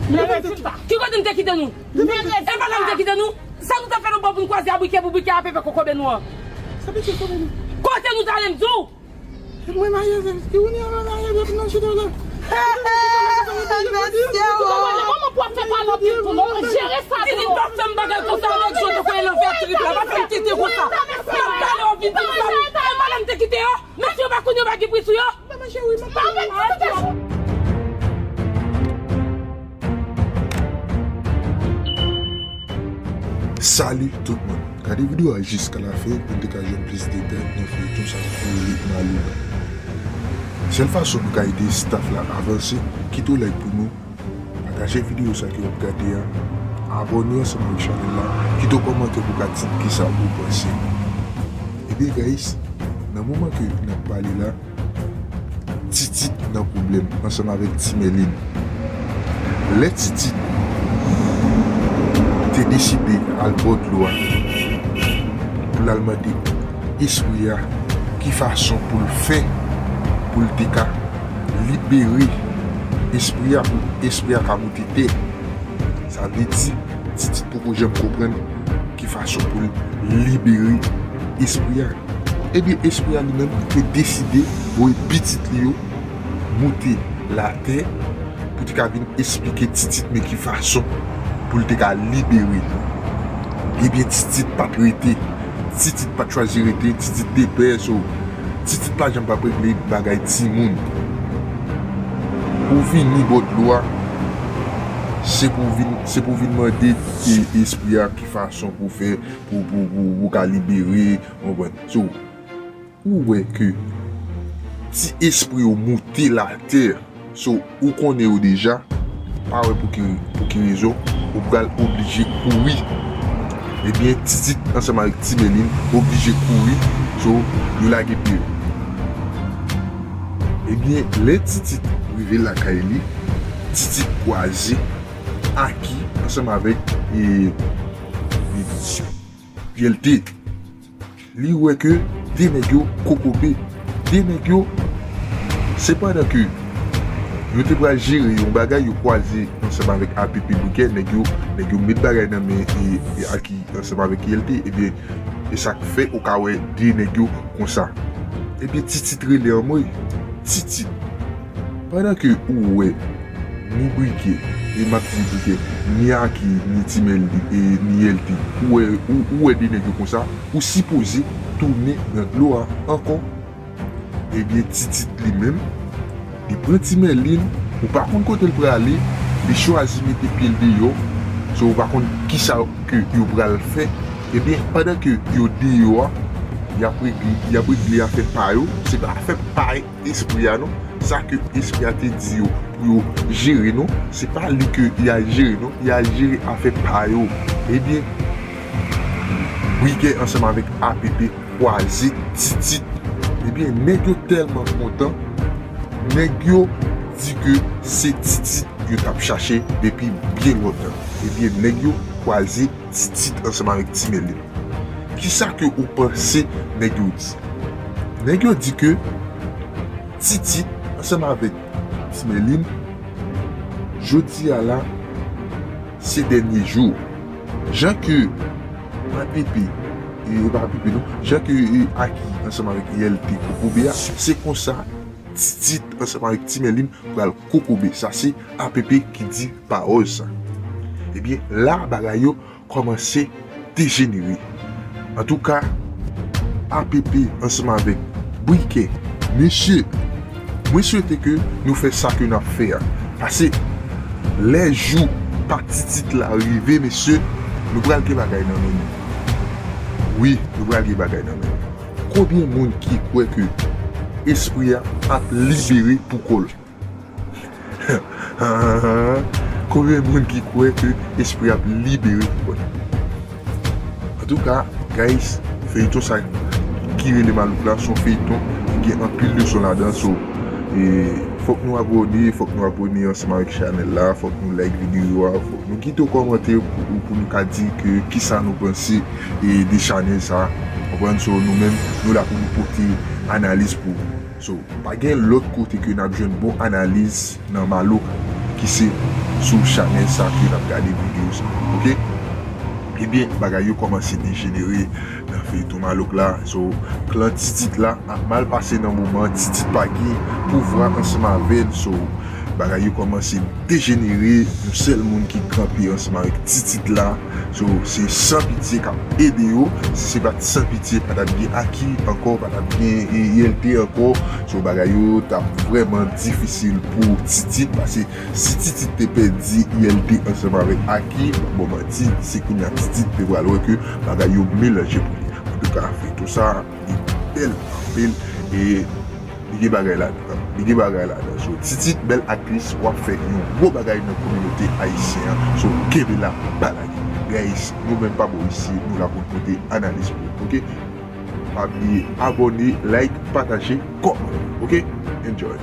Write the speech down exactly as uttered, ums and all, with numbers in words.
Ki kote nou te kite nou? E pa la nou te kite nou? Sa nou t ap fè nan bò pou n kwaze a brikè pou brikè a pepe kokobe nou an? Kote nou t ale m di w? Mwen marye, se ki ou ni an marye, depi nou chita la. Kòman pou ap fè pale anpil tou non? Jere sa tou non. Tini pa fè m bagay konsa avèk Jòj, ou kwè nan fè trip la, pa fè m kite konsa. N ap pale w vin di m sa. E pa la m te kite yo. Mesye yo pa konn yo pa gen pri sou yo. Salut tout moun. Gade videyo a jiska lafen pou n te ka jwenn plis detay nan feyton sa ki rele Malouk. Sèl fason nou ka ede staff la avanse, kite w like pou nou, pataje videyo sa ke w ap gade a, abòne ansanm avèk chanèl la, kite w kòmantè pou w ka di m kisa ou panse. Ebyen guys, nan moman ke n ap pale la, Titit nan pwoblèm ansanm avèk Ti Mèlin. Lè Titit te deside al bò dlo a pou l al mande espri a ki fason pou l fè pou l te ka libere espri a, pou espri a ka moute tè. Sa vle di, Titit poko janm konprann ki fason pou l libere espri a. Ebyen, espri a li menm te deside voye pitit li yo moute latè pou te ka vin esplike Titit men ki fason pou l te ka libere li. Ebyen, Titit pa t rete. Titit pa t chwazi rete. Titit te pè, so Titit pa janm p ap regle bagay timoun. Ou vini bò dlo a, se pou w vin, se pou w vin mande e, espri a ki fason pou w fè pou, pou, pou, pou w ka libere, w konprann? So, ou wè ke ti espri yo moute latè, so, ou konnen yo deja, pa wè pou ki, pou ki rezon, ou pral oblije kouri. Ebyen, Titit ansanm avèk Ti Mèlin oblije kouri, so, yo lage pye yo. Ebyen, lè Titit rive lakay li, Titit kwaze Aki ansanm avèk e, e, Yelte. Li wè ke de nèg yo kokobe. De nèg yo, se pandan ke yo te pral jere yon bagay, yo kwaze ansanm avèk A P P Brikè, nèg yo, nèg yo met bagay nan men e, e Aki ansanm avèk Yelte, ebyen, e sa k fè ou ka wè de nèg yo konsa. Ebyen, Titit rele anmwe, Titit, pandan ke ou wè ni Brikè, e m ap di Brikè, ni Aki, ni Ti Mèlin, e ni Yelte, ou wè, ou, ou wè de nèg yo konsa, ou sipoze tounen nan dlo a ankò. Ebyen, Titit li menm, li pran Ti Mèlin, ou pa konn kote l prale, li chwazi mete pye l deyò, so ou pa konn kisa ke yo pral fè. Ebyen, pandan ke yo deyò a, y ap regle, y ap regle afè pa yo, se pa afè pa espri a non. Sa ke espri a te di yo pou yo jere non, se pa li ke y al jere non, y al jere afè pa yo. Ebyen, Brikè ansanm avèk A P P kwaze Titit. Ebyen, nèg yo tèlman kontan, nèg yo di ke se Titit yo t ap chache depi byen lontan. Ebyen, nèg yo kwaze Titit ansanm avèk Ti Mèlin. Kisa ke ou panse nèg yo di? Nèg yo di ke Titit ansanm avèk Ti Mèlin, jodi a la, se dènye jou. Jan ke A P P, e, e pa A P P non, jan ke, e, Aki ansanm avèk Yelte kokobe a, se konsa Titit ansanm avèk Ti Mèlin pral kokobe. Sa se A P P ki di pawòl sa. Ebyen, la bagay yo kòmanse dejenere. Antouka, A P P ansanm avèk Brikè, mesye, mwen swete ke nou fè sa ke n ap fè a. Paske lè jou pa Titit la rive, mesye, nou pral gen bagay nan men nou. Wi, nou pral gen bagay nan men nou. Konbyen moun ki kwè ke espri a ap libere pou kò l? Konbyen moun ki kwè ke espri ap libere pou kò l? Antouka, guys, feyton sa ki rele Malouk la, se yon feyton ki gen anpil leson ladan, so, e, fòk nou abòne, fòk nou abòne ansanm avèk chanèl la, fòk nou like videyo a, fòk nou kite yon kòmantè pou, pou nou ka di ke kisa nou panse, e, de chanèl sa, konprann? So, nou menm, nou la pou nou pote analiz pou ou. So, pa gen lòt kote ke n ap jwenn bon analiz nan Malouk ki se sou chanèl sa ke n ap gade videyo sa, oke? Ebyen, bagay yo kòmanse dejenere nan feyton malouk la. So, klan Titit la ap mal pase nan moman, Titit pa gen pouvwa ansanm avè l. So, bagay yo kòmanse dejenere. Yon sèl moun ki kanpe ansanm avèk Titit la. So, se San Pitye k ap ede yo. Si se pa t San Pitye, pa t ap gen Aki ankò, pa t ap gen, e, I L T ankò. So, bagay yo t ap vrèman difisil pou Titit, paske si Titit te pèdi I L T ansanm avèk Aki, m ap ba w manti, se kounye a Titit te pral wè ke bagay yo melanje pou li. Antouka, feyton sa, li bèl anpil e li gen bagay ladan. Li gen bagay ladan. So, Titit, bèl aktris, w ap fè yon gwo bagay nan kominote ayisyen an. So, kenbe la, pa lage. Guys, nou menm pa bò isi, nou la pou n pote analiz pou ou, oke? Pa bliye abòne, like, pataje, kòmante, oke? Enjoy.